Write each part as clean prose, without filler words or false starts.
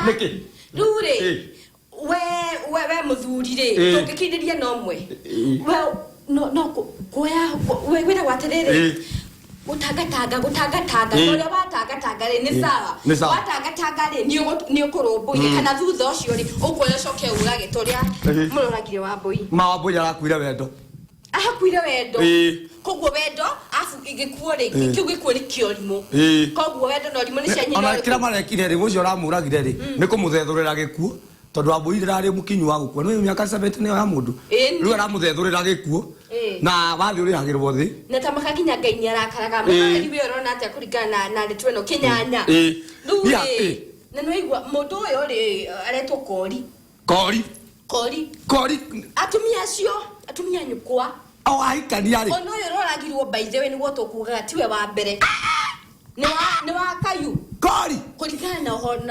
Nĩkĩ? Rĩu rĩ, we mũthuri rĩ, tũngĩkindĩria na ũmwe, we no kuoya we wĩragwo atĩrĩrĩ, gũtangatanga gũtangatanga, ũrĩa watangatanga rĩ, nĩ sawa. Nĩ sawa. Watangatanga rĩ, nĩ ũkũrũmbũiya, kana thutha ũcio rĩ, ũkuoya ũcoke ũrage ta ũrĩa mũroragire Wambũi. Ma Wambũi arakuire wendo. Ahakuire wendo. Koguo wendo abu gĩkuo rĩ, kĩu gĩkuo nĩ kĩorimũ. Koguo wendo na ũrimũ nĩ cia nyina Ona ũrĩkũ? kĩrĩa marekire rĩ, ũcio ũramũragire rĩ, nĩ kũmũthethũrĩra gĩkuũ, tondũ Wambũi rĩrarĩ mũkinyu wa gũkua, nĩ mĩaka 70 nĩyo ya mũndũ. Rĩu aramũthethũrĩra gĩkuũ, na wathiĩ ũrĩhagĩrwo thĩ. Na ta maka nginya Ngai nĩ arakaraga. Mũroreri we ũrona atĩa kũringana na ndeto ĩno kĩnyanya? Rĩu rĩ, na nĩwaigua mũndũ ũyũ rĩ, aretwo Kori. Kori. Kori. Kori. Atumia acio, atumia nyũkwa. O ahikania rĩ. Ona ũyũ ũroragirwo, by the way, nĩguo tũkugaga tiwe wa mbere. Nĩ wa kayu. Kori. Kũringana na ũhoro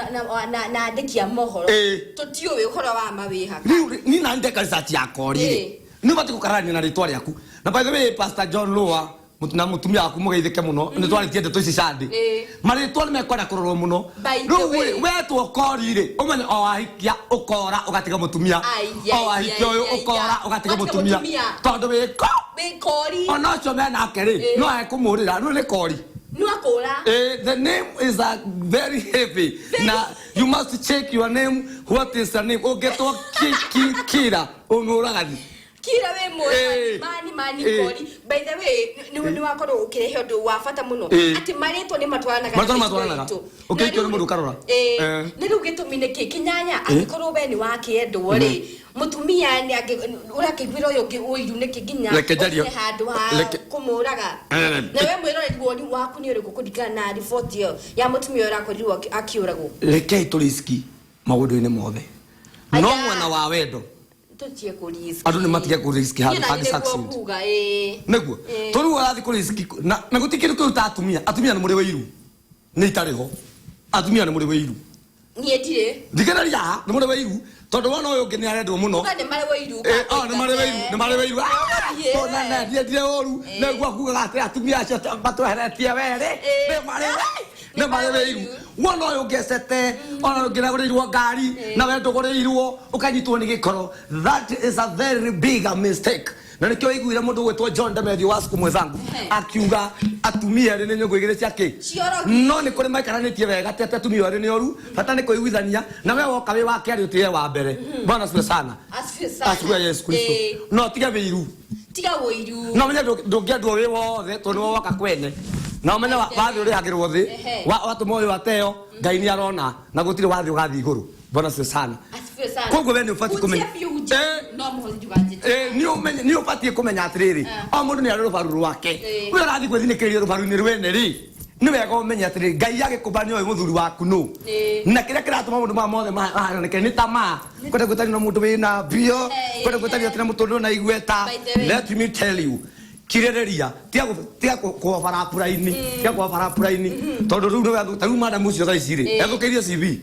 na andĩki a mohoro. Tũtiũĩ ũhoro wa ma wĩ ha. Rĩu rĩ, niĩ nani ndeka research ya Kori rĩ. Nĩ ũbatiĩ gũkararania na rĩtwa rĩaku. Na by the way, Pastor John Lua na mũtumia waku mũgeithĩke mũno, nĩ twarĩtie ndeto ici candi. Marĩtwa nĩ mekwenda kũrorwo mũno. By the Rĩu way. rĩ, wetwo Kori rĩ, ũmenye o wahikia ũkora ũgatiga mũtumia. Ai, O ai, wahikia ai, ũyũ ai, ũkora ai. ũgatiga Ũgatiga mũtumia. mũtumia. Tondũ wĩ ko. Wĩ Kori. Ona ũcio menake rĩ, no ekũmũrĩra, rĩu nĩ Kori. No akũra. The name is a very heavy. Na you must check your name. What is the name? Ũngĩtwo Kira, ũmũragani. Kira wĩ mũragani, mani mani. Kori, by the way, nĩ wakorwo ũkĩrehe ũndũ wa bata mũno, atĩ marĩtwa nĩ matwaranaga na Marĩtwa nĩ mĩtugo matwaranaga. itũ. Ũkĩhikio Na nĩ rĩu- mũndũ ũkarora. Na rĩu gĩtũmi nĩ kĩ kĩnyanya, angĩkorwo we nĩ wakĩendwo rĩ, mũtumia nĩ ũrakĩiguĩra ũyũ ũngĩ ũiru nĩkĩ nginya Reke njarie. ũkinye handũ ha kũmũraga? Na we mwĩroreri, woni waku nĩ ũrĩkũ kũringana na riboti ĩyo ya mũtumia ũyũ ũrakorirwo akĩũragwo? Rekei tũriski maũndũ-inĩ mothe. No Aya. mwena wa wendo, Tũtie kũriski. Andũ nĩ matige kũriski handũ Niĩ na bangĩ nĩguo succeed. kuga, ĩĩ. Nĩguo. Tondũ rĩu ũrathiĩ kũriski na gũtirĩ kĩndũ kĩu ta atumia. Atumia nĩ mũrĩ wĩiru. Nĩ itarĩ ho. Atumia nĩ mũrĩ wĩiru. Niĩ ndirĩ. Thikĩrĩria haha, nĩ mũrĩ wĩiru. Tondũ wona ũyũ ũngĩ nĩ arendwo mũno. Uga nĩ marĩ wĩiru. Oh, nĩ marĩ wĩiru, nĩ marĩ wĩiru. Ah, ona na ndiendire ũru. Nĩguo kugaga atĩ atumia acio matweheretie werĩ. Nĩ marĩ wĩiru. Wona ũyũ ũngĩ ecete, ona ũyũ ũngĩ nĩagũrĩirwo ngari, na we ndũgũrĩirwo, ũkanyitwo nĩ gĩkoro. That is a very big mistake. Na nĩkĩo ũiguire mũndũ ũgwĩtwo John Demethew wa Suku mwenzangu akiuga atumia erĩ nĩ nyũngũ igĩrĩ cia kĩ. Ciorogi. No nĩ kũrĩ maikaranĩtie wega, ti atĩ atumia erĩ nĩ oru, bata nĩ kũiguithania, na we woka wĩ wa kerĩ ũtĩe wa mbere. Bwana asifiwe sana. Asifiwe sana. Asifiwe Yesu Kristo. No tiga wĩiru. Tiga wĩiru. No menye ndũngĩendwo wĩ wothe tondũ nĩwe woka kwene, na ũmenye wathiĩ ũrĩhagĩrwo thĩ. Watũma ũyũ ateo, Ngai nĩ arona, na gũtirĩ wathiĩ ũgathiĩ igũrũ. Bwana asifiwe sana. Asifiwe sana. Koguo we nĩ ũbatiĩ kũmenya. Hutia biũ, hutia. No mũhothi ndũganjĩte. Nĩ ũmenye, nĩ ũbatiĩ kũmenya atĩrĩrĩ, o mũndũ nĩ arĩ rũbaru rwake. We ũrathiĩ gwĩthinĩkĩrĩria rũbaru-inĩ rwene rĩ, nĩ wega ũmenye atĩrĩrĩ, Ngai agĩkũmba nĩ oĩ mũthuri waku nũ. Na kĩrĩa kĩratũma maũndũ maya mothe mahanĩke nĩ tamaa, kwenda gwĩtanio na mũndũ wĩna mbia, kwenda gwĩtanio atĩ na mũtũrĩre na igweta. By the way. Let me tell you, kirĩrĩria, tiga kũhobara puraini, tiga kũhobara puraini, tondũ rĩu nĩwe ta rĩu madam ũcio thaa ici rĩ, ethũkĩirie CV.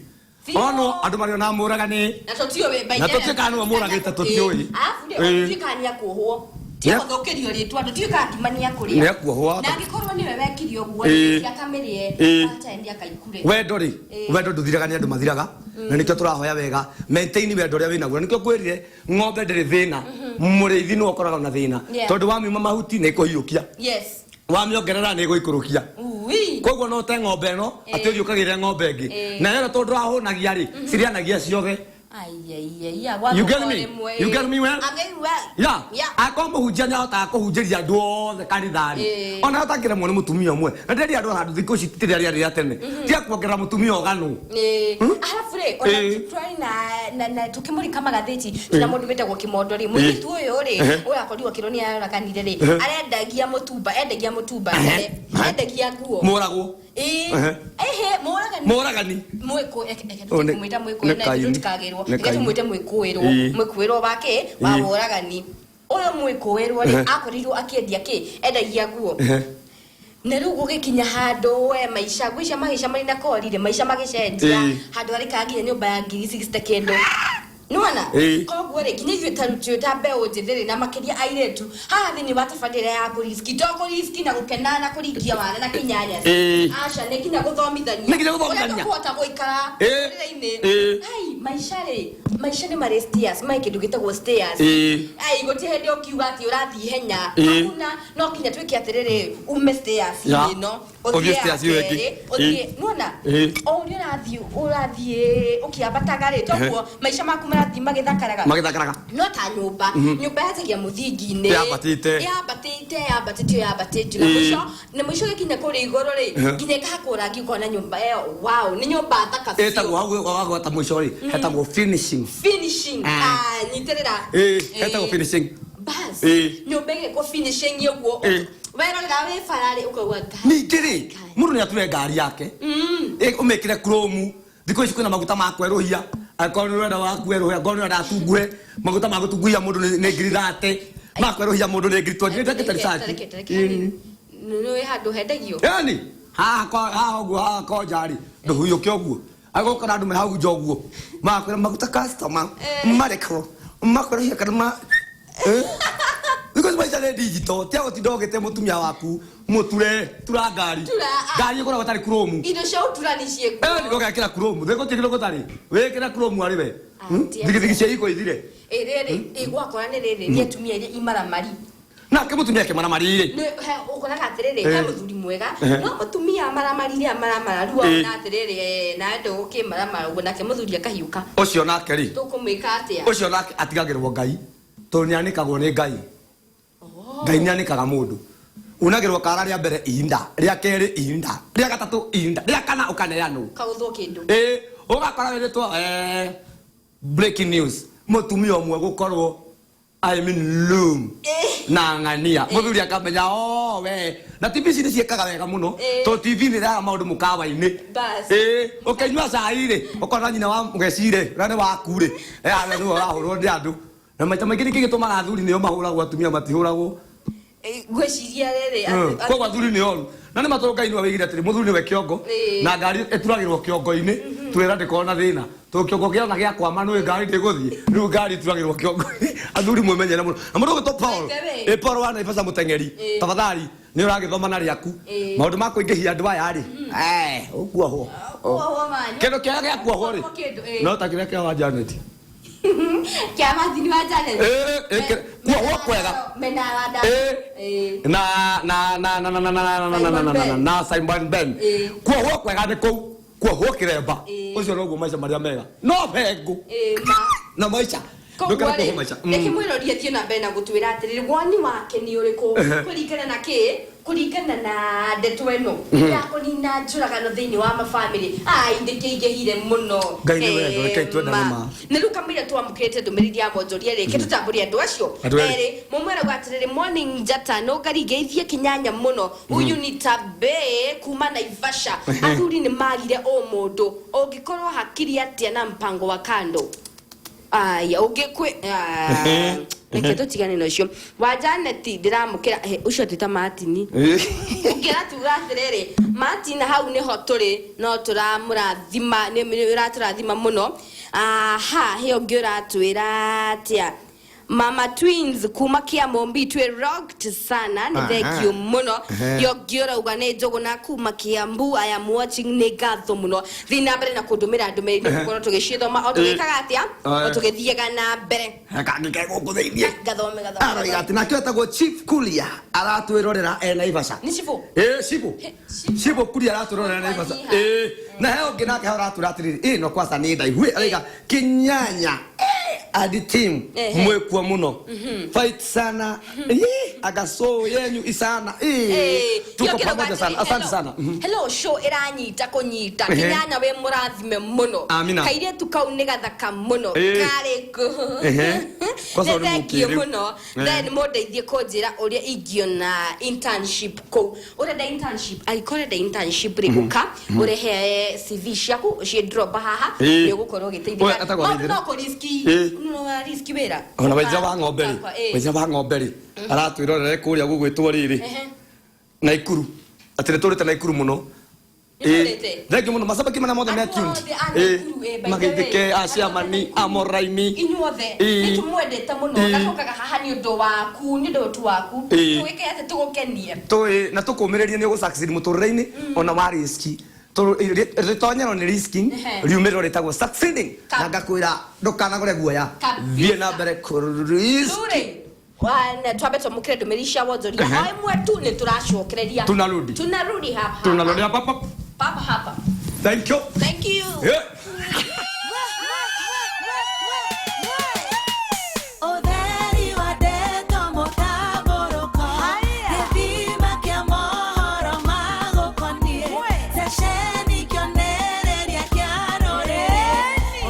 Biũ. Ono andũ marĩona mũragani. Na tũtiũĩ by Na the way. tũtiũĩ kana nĩwe mũragĩte, tũtiũĩ. Arabu rĩ, tũtiũĩ kana nĩekuohwo. Tiga gũthũkĩrio rĩtwa, tũtiũĩ kana ngima nĩekũrĩa. Nĩekuohwo. Na angĩkorwo nĩwe wekire ũguo, akamĩrĩe, acha akaikure. Wendo rĩ, wendo ndũthiraga, nĩ andũ mathiraga, na nĩkĩo tũrahoya wega maintain wendo ũrĩa wĩnaguo. Na nĩkĩo ngwĩrire ng'ombe ndĩrĩ thĩna, mũrĩithi nĩwe ũkoragwo na thĩna, tondũ wamiuma mahuti nĩ ĩkũhiũkia, wamĩongerera nĩ ĩgũikũrũkia. Ui. Koguo no ũte ng'ombe ĩno atĩ ũthiĩ ũkagĩre ng'ombe ĩngĩ, na ĩno tondũ ndũrahũnagia rĩ, cirĩanagia ciothe. Ai, ai, ai, ai, You get gwathũka me? rĩmwe, You get me well? I'm getting well. Akorwo mũhunjia nĩ ahotaga kũhunjĩria andũ othe kanitha-rĩ, ona ũtangĩremwo nĩ mũtumia ũmwe. Na ndĩreria andũ handũ thikũ ici ti rĩrĩa rĩarĩ rĩa tene, tiga kuongerera mũtumia ũganũ. Arabu rĩ, ona tũrarĩ na tũkĩmũrĩka magathĩti, tuna mũndũ wĩtagwo Kĩmondo rĩ, mũirĩtu ũyũ rĩ, ũyũ akorirwo akĩrwo nĩ aroraganire rĩ, arendagia mũtumba, endagia mũtumba mbere, endagia nguo. Mũragwo. Ehe, mũragani. Mũragani. Mwĩkũ eke Oh, tũmwĩta mwĩkũ nĩ na Kaini. tũtikagĩrwo. Nĩ Reke Kaini. tũmwĩte mwĩkũĩrwo. Mwĩkũĩrwo wa kĩ? Wa wũragani. Ũyũ mwĩkũĩrwo rĩ, akorirwo akĩendia kĩ? Endagia nguo. Na rĩu gũgĩkinya handũ we maica ngwĩcia magĩcemania na kori rĩ, maica magĩcenjia, handũ arĩkaga nginya nyũmba ya ngiri 60 kĩndũ. Nĩwona? Ĩĩ. Koguo rĩ, nginya ithuĩ ta rutio ta mbeũ njĩthĩ rĩ, na makĩria airĩtu haha thĩinĩ wa tabarĩra ya kũriski, to kũriski na gũkena na kũringia wana na kĩnyanya. Ĩĩ. Aca, nĩ nginya gũthomithania. Nĩ nginya gũthomithania. Ũrĩa tũkũhota gũikara Ĩĩ. mũtũrĩre-inĩ. Ĩĩ. Ai, maica rĩ, maica nĩ marĩ stairs, marĩ kĩndũ gĩtagwo stairs. Ĩĩ. Ai, gũtirĩ hĩndĩ ũkiuga atĩ ũrathiĩ ihenya. Ĩĩ. Hakuna, no nginya twĩke atĩrĩrĩ, ume stairs Ya. ĩno, Ũthiĩ ũthiĩ ya stairs ĩyo ĩngĩ. kerĩ, ũthiĩ, Ĩĩ. nĩwona? Ĩĩ. O ũrĩa ũrathiĩ ũkĩambataga rĩ, toguo maica maku marathiĩ magĩthakaraga. Magĩthakaraga. No ta nyũmba, nyũmba yanjagia mũthingi-inĩ. Yambatĩte. Yambatĩte, yambatĩte, yambatĩte. Na Ĩĩ. mũico, na mũico gĩkinya kũrĩa igũrũ rĩ, nginya ĩkahakwo rangi ũkona nyũmba ĩyo, wow, nĩ nyũmba thaka biũ. Ĩtagwo hau wagwata mũico rĩ, hetagwo finishing. Finishing. Ah. Ah, nyitĩrĩra. Ĩĩ, hetagwo finishing. Bas. Ĩĩ. Nyũmba ĩgĩkwo finishing ũguo. Ĩĩ. Werorera wĩ bara rĩ, ũkauga Ngai. Ningĩ rĩ, mũndũ nĩ ature ngari yake. Ũmĩkĩre chrome. Thikũ ici kwĩna maguta ma kwerũhia. Angĩkorwo nĩ ũrenda wa kwerũhia, angĩkorwo nĩ ũrenda atunguhe, maguta ma gũtunguhia mũndũ nĩ ngiri 30. Ma kwerũhia mũndũ nĩ ngiri 20. Nĩ research. Tareke, tareke hanini. Nĩ handũ hendagio? Yani, haha kwa haha ũguo, haha konja rĩ, ndũhuiũke ũguo. Agũkora andũ me hau nja ũguo. Makwĩra maguta customer, marĩkũ, makwerũhia kana ma Eh? Because maica nĩ digital, tia gũtinda ũgĩte mũtumia waku, mũture, tura ngari. Tura, ah. Ngari ĩkoragwo ĩtarĩ chrome. Indo cia ũturani ciĩkuo. Eh, ũgekĩra chrome. Thĩ gũtirĩ kĩndũ gũtarĩ. Wĩkĩre chrome arĩ we. Ah, tia. Thigithigi cia iko ithire. Ĩ rĩrĩ, ĩ gwakora nĩ rĩrĩ, nĩ atumia iria imaramari. Nake mũtumia akĩmaramari rĩ. Nĩ he ũkoraga atĩrĩrĩ, he Eh. mũthuri mwega, Eh. no mũtumia maramari rĩrĩa maramara rĩu Eh. ona atĩrĩrĩ, nawe ndũgũkĩmaramara ũguo, nake mũthuri akahiũka. Ũcio nake rĩ. Tũkũmwĩka atĩa? Ũcio nake atigagĩrwo Ngai. Tondũ nĩ anĩkagwo nĩ Ngai. Ngai nĩ anĩkaga mũndũ. Unagĩrwo kara rĩa mbere ihinda, rĩa kerĩ ihinda, rĩa gatatũ ihinda, rĩa kana ũkaneanwo. Kaũthwo kĩndũ. Ĩĩ, ũgakora wĩrĩtwo, breaking news. Mũtumia ũmwe gũkorwo I'm in room. Na ng'ania. Mũthuri akamenya, oh, we. Na TV ici nĩ ciĩkaga wega mũno. Tondũ TV nĩ ĩrehaga maũndũ mũkawa-inĩ. Bas. Ĩĩ, ũkĩnyua cai rĩ, ũkona nyina wa mũgeci rĩ, ũrĩa nĩ waku rĩ, we nĩwe ũrahũrwo nĩ andũ. Na maita maingĩ nĩkĩ gĩtũmaga athuri nĩo mahũragwo, atumia matihũragwo? Ngwĩciria rĩrĩ, Koguo athuri nĩ oru. Na nĩ matũ Ngai nĩwe wĩigire atĩrĩ, mũthuri nĩwe kĩongo, na ngari ĩturagĩrwo kĩongo-inĩ, twĩra ndĩkorwo na thĩna. Tondũ kĩongo kĩona gĩakwama nĩũĩ ngari ndĩgũthiĩ. Rĩu ngari ĩturagĩrwo kĩongo-inĩ. Athuri mwĩmenyere mũno. Na mũndũ ũgwĩtwo Paul, By the way. Paul wa Naivasha mũteng'eri, tafadhali, nĩ ũragĩthoma na rĩaku. Maũndũ ma kũingĩhia andũ aya rĩ, ũkuohwo. Kuohwo ma. Kĩndũ kĩega gĩa kuohwo rĩ, Kuohwo kĩndũ, ĩĩ. no ta kĩrĩa kĩa wa Janet. Kĩa Martin wa Janet. Kuohwo kwega. Mena wanda. Na, na, na, na, na, na, na, na, na, na, na, na, na, na, Simon Ben. Kuohwo kwega nĩ kũu, kuohwo kĩremba. Ũcio noguo maica marĩa mega. No bengũ. Ma. Na maica. Koguo Ndũkere rĩ, kuohwo maica. Reke mwĩrori athiĩ na mbere na gũtwĩra atĩrĩrĩ, woni wake nĩ ũrĩkũ kũringana na kĩ? Kũringana na ndeto ĩno ya kũnina njũragano thĩinĩ wa mabamĩrĩ. Ai, ndĩkĩingĩhire mũno. Ngai nĩ wendo, rekei twendane ma. Nĩ rĩu kamũira twamũkĩrĩte ndũmĩrĩri ya mwonjoria rĩ, kĩtũtambũrie andũ acio. Andũ erĩ. Erĩ, mũmwĩraga atĩrĩrĩ, morning njata, no ngaringeithie kĩnyanya mũno. Huyu ni Tabe kuma Naivasha. Athuri nĩ magire ũmũndũ. Ũngĩkorwo hakiri atĩa na mpango wa kando? Aya, ũngĩkwĩ, reke tũtigane na ũcio. Wa Janet ndĩramũkĩra, ũcio ti ta Martin. Ũngĩra tuga atĩrĩrĩ, Martin hau nĩho tũrĩ, no tũramũrathima, nĩ ũratũrathima mũno. Aha, he ũngĩ ũratwĩra atĩa? Mama Twins kuma Kiamombi twĩ rocked sana, nĩ thank you mũno. Yo ũrauga nĩ Njũgũna kuma Kiambu, I am watching, nĩ ngatho mũno. Thiĩ na mbere na kũndũmĩra ndũmĩrĩri nĩ gũkorwo tũgĩcithoma o tũgĩkaga atĩa? O tũgĩthiaga na mbere. Kangĩ ke gũkũ thĩiniĩ. Gathome, gathome. Aroiga atĩ nakĩo etagwo Chief Kuria aratwĩrorera e Naivasha. Nĩ cibũ? Cibũ. Cibũ Kuria aratwĩrorera Naivasha. Na he ũngĩ nake hau aratwĩra atĩrĩrĩ, no kwanza nĩ ndaihu. Aroiga Kinyanya. Adi team mwĩkuo mũno. Fight sana. Agaso yenyu isana. Tuko pamoja sana. Asante sana. Hello show ĩranyita kũnyita. Kinyanya wĩ mũrathime mũno. Amina. Kairĩtu kau nĩ gathaka mũno. Karĩ kũ? Kwanza Nĩ nĩ thank you mũkĩrĩu. mũno. Then mũndeithie kũnjĩra ũrĩa ingĩona internship kũu. Ũrenda internship, angĩkorwo ũrenda internship rĩ, ũka ũrehe CV ciaku ũciĩ drop haha, nĩ ũgũkorwo ũgĩteithĩka. Ũyũ etagwo Maũndũ Waithera. no kũriski. No riski wĩra. Ona Waithera wa ng'ombe rĩ, Waithera wa ng'ombe rĩ, aratwĩrorere kũrĩa gũgwĩtwo rĩrĩ. Naikuru. Atĩ nĩ tũrĩte Naikuru mũno. Nĩtũrĩte. Thank you muno macabaki mana mothe me Andũ tuned. othe a Nakuru, by the Mageithĩke way. aciamani amoraini. Inyuothe Ĩĩ. nĩ tũmwendete mũno Ĩĩ. na tũkaga haha nĩ ũndũ waku, nĩ ũndũ tu waku. Ĩĩ. Tũgĩke atĩ tũgũkenie. Tũĩ na tũkũmĩrĩria nĩ ũgũ-succeed mũtũrĩre-inĩ ona wa riski. Rĩtonyero nĩ risking, Ehe. riumĩrĩro rĩtagwo succeeding. Na ngakwĩra ndũkanagũre guoya. Kabisa. Thiĩ na mbere kũ-risk. Rĩu rĩ, twambe twamũkĩre ndũmĩrĩri cia wonjoria. Ehe. O ĩmwe tu nĩ tũracokereria. Tunarudi. Tunarudi hapa. Tunarudi hapa hapa. Papa hapa. Thank you. Thank you. Yeah. Ũtheri wa ndeto mũtambũrũko, gĩthima kĩa mohoro magũkoniĩ, ceceni kĩonereria kĩa rũrĩrĩ,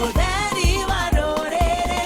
ũtheri wa rũrĩrĩ.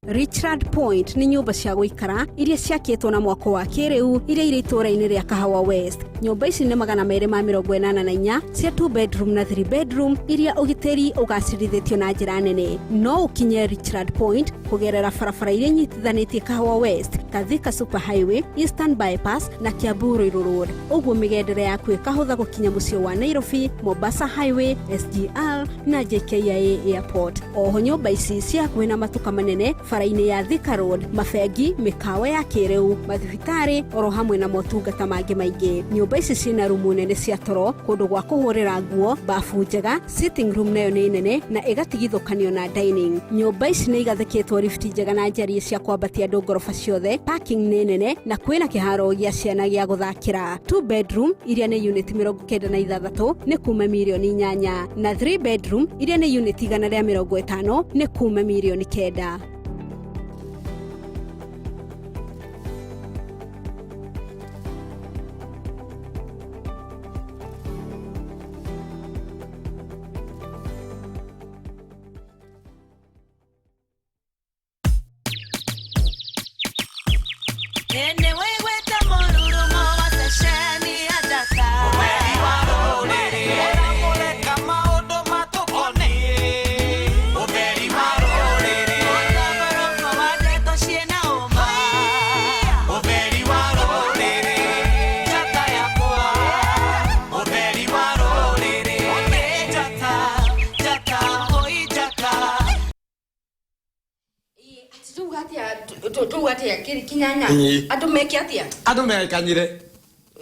Richard Point nĩ nyũmba cia gũikara iria ciakĩtwo na mwako wa kĩrĩu iria irĩ itũũra-inĩ rĩa Kahawa West. Nyũmba ici nĩ 284 cia 2 bedroom na 3 bedroom iria ũgitĩri ũgacĩrithĩtio na njĩra nene. No ũkinye Richard Point kũgerera barabara iria inyitithanĩtie Kahawa West ta Thika Super Highway, Eastern Bypass na Kiambu Ruiru Road. Ũguo mĩgendere yaku ĩkahũtha gũkinya mũciĩ wa Nairobi, Mombasa Highway, SGR na JKIA Airport. Oho nyũmba ici ci hakuhĩ na matuka manene bara-inĩ ya Thika Road, mabengi, mĩkawa ya kĩrĩu, mathibitarĩ oro hamwe na motungata mangĩ maingĩ. Nyũmba ici ciĩna rumu nene cia toro, kũndũ gwa kũhũrĩra nguo, bafu njega, sitting room nayo nĩ nene na ĩgatigithũkanio na dining. Nyũmba ici nĩ igathĩkĩtwo lift njega na njariĩ cia kwambatia andũ ngoroba ciothe, parking nĩ nene na kwĩna kĩharo gĩa ciana gĩa gũthakĩra. 2 bedroom iria nĩ unit 96 nĩ kuma mirioni 8 na 3 bedroom iria nĩ unit 150 nĩ kuma mirioni 9. Ene wĩiguĩte mũrurumo wa ceceni ya njata. Ũtheri wa rũrĩrĩ. Ũramũrĩka maũndũ matũkoniĩ. Ũtheri wa rũrĩrĩ. Mũtambarũko wa ndeto ciĩna ũma. Ũtheri wa rũrĩrĩ. Njata yakwa. Ũtheri wa rũrĩrĩ. Njata, njata, oi njata. Ĩĩ, atĩ tuga atĩa tuga atĩa kinyanya? Ĩĩ. Andũ meke atĩa? Andũ mekanyire.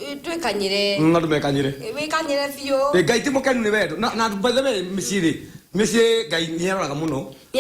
Ĩĩ, twĩkanyĩre. Andũ mekanyire. Ĩĩ, wĩkanyĩre biũ. Ĩ, Ngai ti mũkenu nĩ wendo na by the way mĩciĩ rĩ, mĩciĩ Ngai nĩ aroraga mũno. Nĩ